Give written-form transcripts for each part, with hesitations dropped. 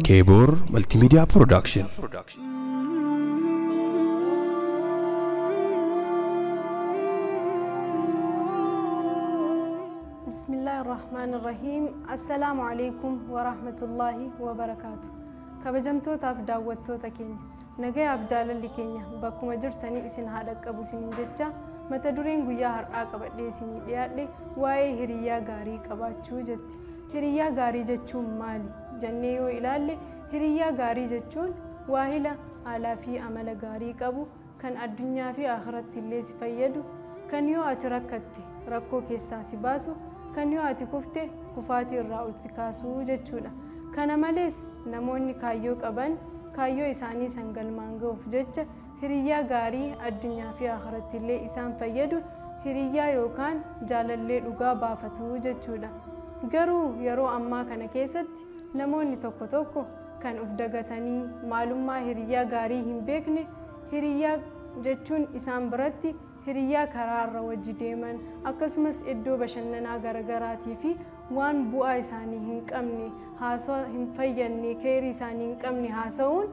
Keeboor Multimedia Production. Bismillaahi Rahmaani Rahiim. Assalaamu alaikum wa rahmatullaahi wa barakaatu. Kabajamtootaaf daawwattoota keenya, nagayaaf jaalalli keenya bakkuma jirtanii isin haa dhaqqabu isiniin jecha, mata dureen guyyaa har'aa qabadhee isinii dhiyaadhe waa'ee hiriyyaa gaarii qabaachuu jetti. Hiriyyaa gaarii jechuun maali jennee yoo ilaalle, hiriyyaa gaarii jechuun waahila haalaa fi amala gaarii qabu, kan addunyaa fi akhiratti illee si fayyadu, kan yoo ati rakkatte rakkoo keessaa si baasu, kan yoo ati kufte kufaatii irraa ol si kaasuu jechuudha. Kana malees namoonni kaayyoo qaban kaayyoo isaanii san galmaan ga'uuf jecha hiriyyaa gaarii addunyaa fi akhiratti illee isaan fayyadu, hiriyyaa yookaan jaalallee dhugaa baafatu jechuudha. Garuu yeroo ammaa kana keessatti namoonni tokko tokko kan uf dagatanii maalummaa hiriyyaa gaarii hin beekne, hiriyyaa jechuun isaan biratti hiriyyaa karaa irra wajji deeman, akkasumas iddoo bashannanaa garagaraatii fi waan bu'aa isaanii hin qabne, haasawa hin fayyadne, keerii isaanii hin qabne haasa'uun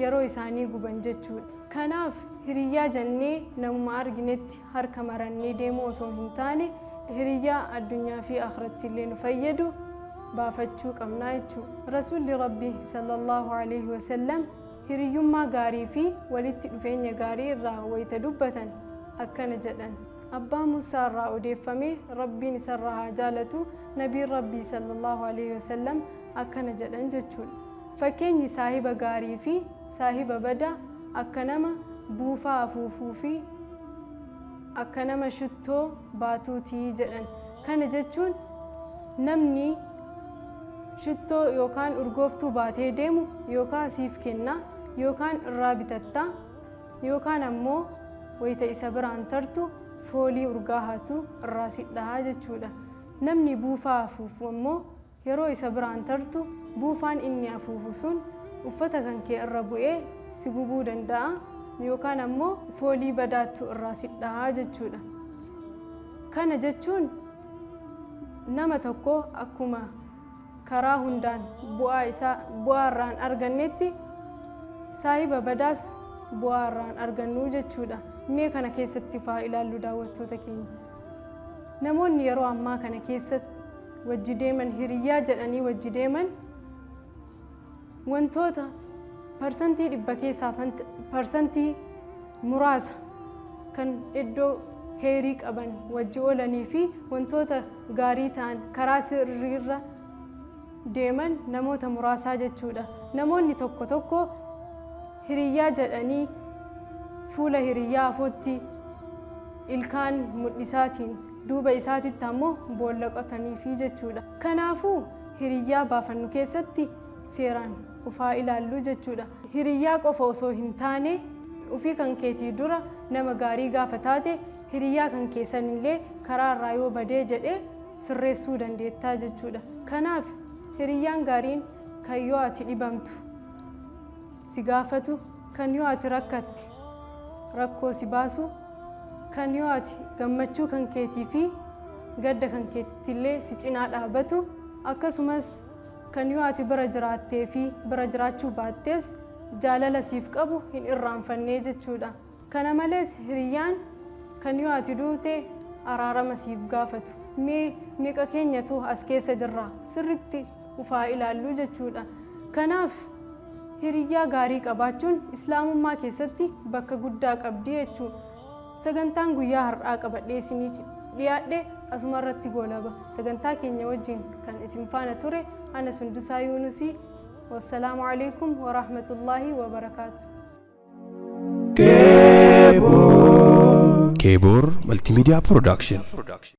yeroo isaanii guban jechuudha. Kanaaf hiriyyaa jennee namuma arginetti harka marannee deemuu osoo hin taane, hiriyyaa addunyaa fi akhiratti illee nu fayyadu baafachuu qabnaa jechuudha. Rasuulli Rabbi sallallahu alaihi wasallam hiriyyummaa gaarii fi walitti dhufeenya gaarii irraa wayita dubbatan akkana jedhan. Abbaa Muusaa irraa odeeffame, Rabbiin isarraa haa jaalatu, Nabiin Rabbii sallallahu alaihi wasallam akkana jedhan jechuudha. Fakkeenyi saahiba gaarii fi saahiba badaa akka nama buufaa afuufuu fi akka nama shittoo baatuutii jedhan. Kana jechuun namni shittoo yookaan urgooftuu baatee deemu yookaan siif kenna, yookaan irraa bitatta, yookaan ammoo wayita isa biraan tartu foolii urgaahaatu irraa si dhahaa jechuudha. Namni buufaa afuufu ammoo yeroo isa biraan tartu buufaan inni afuufu sun uffata kan kee irra bu'ee si gubuu danda'a, yookaan ammoo foolii badaattu irraa si dhahaa jechuudha. Kana jechuun nama tokko akkuma karaa hundaan bu'aa isaa bu'aa irraan argannetti saahiba badaas bu'aa irraan argannu jechuudha. Mee kana keessatti faa ilaallu, daawwattoota keenya. Namoonni yeroo ammaa kana keessatti wajji deeman, hiriyyaa jedhanii wajji deeman, wantoota 100% keessaa parsantii muraasa kan iddoo keerii qaban wajji oolanii fi wantoota gaarii ta'an karaa sirriirra deeman namoota muraasaa jechuudha. Namoonni tokko tokko hiriyyaa jedhanii fuula hiriyyaa afootti ilkaan mudhisaatiin duuba isaatitti ammoo boolla qotaniifi jechuudha. Kanaafuu hiriyyaa baafannu keessatti seeraan ufaa ilaallu jechuudha. Hiriyyaa qofa osoo hin taane, ufii kan keetii dura nama gaarii gaafa taate, hiriyyaa kan keessanillee karaa irraa yoo badee jedhee sirreessuu dandeettaa jechuudha. Kanaaf hiriyyaan gaariin kan yoo ati dhibamtu si gaafatu, kan yoo ati rakkatte rakkoo si baasu, kan yoo ati gammachuu kan keetii fi gadda kan keetittillee si cinaa dhaabatu, akkasumas kan yoo ati bira jiraattee fi bira jiraachuu baattees jaalala siif qabu hin irraanfannee jechuudha. Kana malees hiriyyaan kan yoo ati duute araarama siif gaafatu. Mee meeqa keenyatu as keessa jirra? Sirritti ufaa ilaallu jechuudha. Kanaaf hiriyyaa gaarii qabaachuun islaamummaa keessatti bakka guddaa qabdi jechuudha. Sagantaan guyyaa har'aa qabadhee isinii dhiyaadhe asuma irratti goolaba. Sagantaa keenya wajjin kan isin faana ture ana Sundusaa Yuunusii. Wassalaamu alaikum wa rahmatullaahi wa barakaatu. Keeboor Multimedia Production.